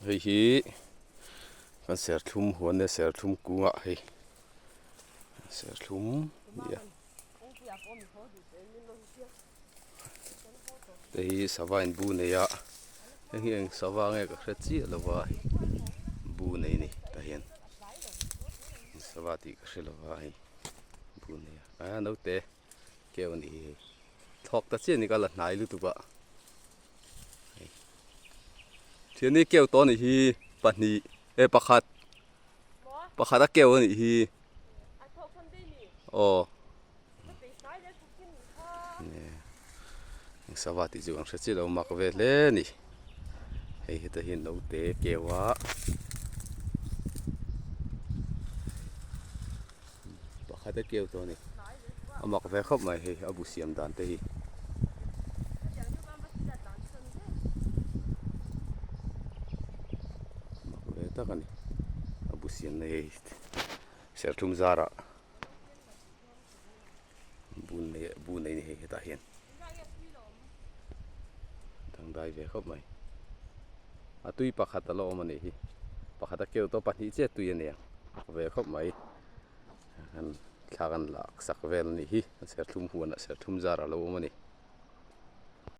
Hei hi kan serthlum huan leh serthlum kungah hei serthlum a ni a hei hi sava in bu nei a heng hi eng sava nge ka hre chiah lo va hei bu nei a ni tah hian sava tih ka hre lo va hei bu nei a a naute keu a nih hi hei thawk ta chiah a ni ka la hnai lutuk a thian hi keu tawh a nih hi pahnih eh pakhat pakhat a keu a nih hi aw sava tih chu kan hre chiah lo mak ve hle a ni hei heta hian naute keu a pakhat a keu tawh a ni a mak ve khawp mai hei a bu siam dan te hi. Mak ve tak a ni a bu siam na hei serthlum zarah bu nei bu nei a ni hei hetah hian dangdai ve khawp mai a tui pakhat a la awm a nih hi pakhat a keu tawh pahnih chiah tui a ni ang mak ve khawp mai an thla kan lak sak vel a nih hi a serthlum huanah serthlum zar a lo awm a ni.